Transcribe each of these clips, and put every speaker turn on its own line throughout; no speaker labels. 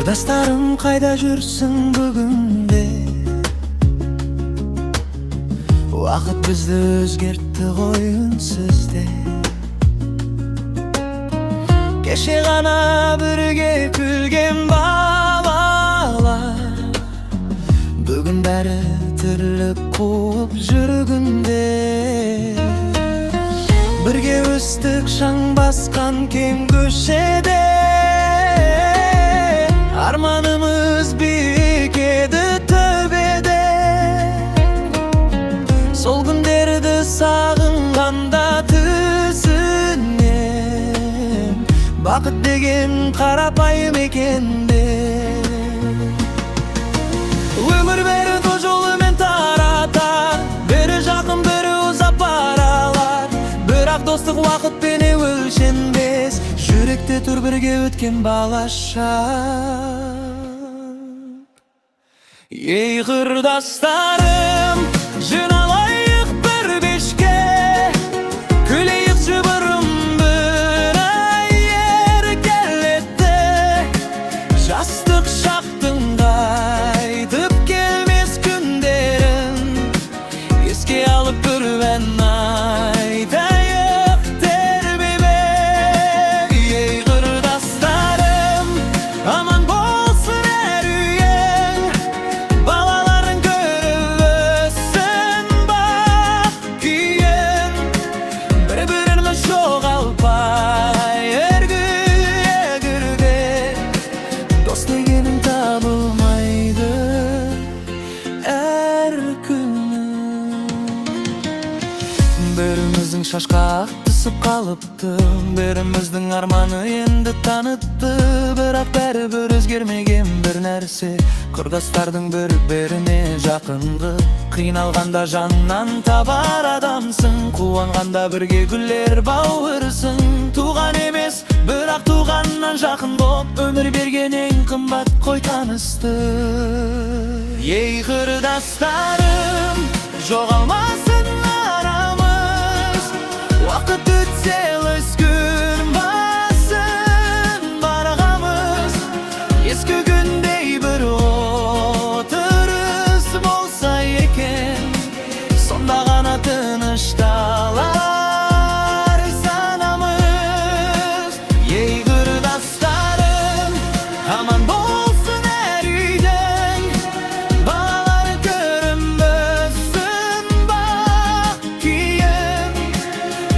Құрдастарым, қайда жүрсің бүгінде? Уақыт бізді өзгертті ғой үнсіз де. Кеше ғана бірге күлген балалар, бүгін бәрі тірлік қуып жүргенде. Бірге өстік шаң басқан кең көшеде, арманымыз биік еді төбеде. Сол күндерді сағынғанда түсінем, бақыт деген қарапайым екен де. Өмір бәрін өз жолымен таратар, бірі жақын, бірі ұзап баралар. Бірақ достық уақытпенен өлшенбес, жүректе тұр бірге өткен балашақ. Ей, құрдастарым, жиналайық бір кешке, күлейікші бұрын бір еркелетті. Жастық шақтың қайтып келмес күндерін еске алып, бір ән айтайық тербеліп. Ей, құрдастарым, аман болсын әр үйің, балаларың көріп өссін бақ күйін. Бір біріміз жоғалтпай ірге, дос дегенің табылмайды әр күні. Біріміздің шашқа ақ түсіп қалыпты, біріміздің арманы енді танытты. Бірақ бәрібір өзгермеген бір нәрсе: құрдастардың бір біріне жақынды. Қиналғанда жаннан табар адамсың, қуанғанда бірге күлер бауырсың. Туған емес, бірақ туғаннан жақын боп, өмір берген ең қымбат қой танысты. Ей, құрдастарым, жоғалмасын арамыз. Уақыт өтсе, күн басын барғамыз. Ескі күндей бір отырыс болса екен, сонда ғана тынышталар санамыз. Ей, құрдастарым, аман болсын әр үйдің, балалар көріп өссін бақ күйін.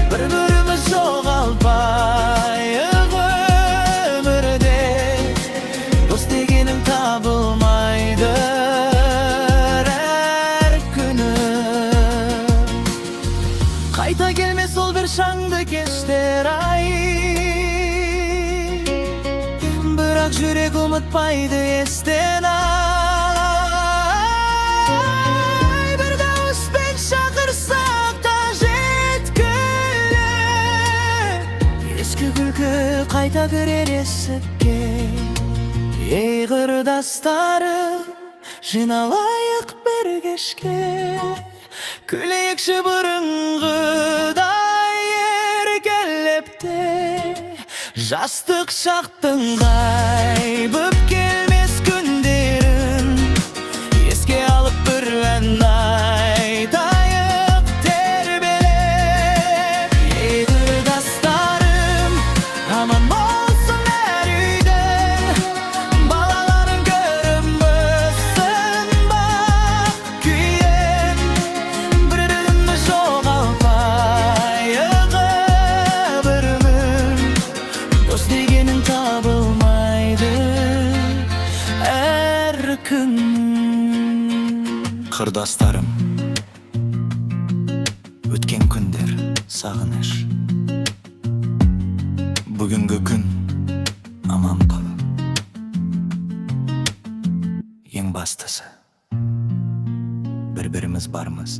Бір біріміз жоғалтпайық өмірде, дос дегенің табылмайды әр күні. Қайта келмес ол бір шаңды кештер ай, бірақ жүрек ұмытпайды естен ай. Бір дауыспен шақырсақ та жеткілі, ескі күлкі қайта кірер есікке. Ей, құрдастарым, жиналайық бір кешке, күлейікші бұрынғыдай еркелеп те. Жастық шақтың қайтып келмес күндерін еске алып, бір ән айтайық тербеліп. Ей, құрдастарым, аман болсын әр үйдің, балаларың көріп өссін бақ күйін. Бір біріміз жоғалтпайық бір күн, дос дегенің табылмайды әр күн.
Құрдастарым, өткен күндер сағыныш, бүгінгі күн аман қал. Ең бастысы, бір біріміз бармыз.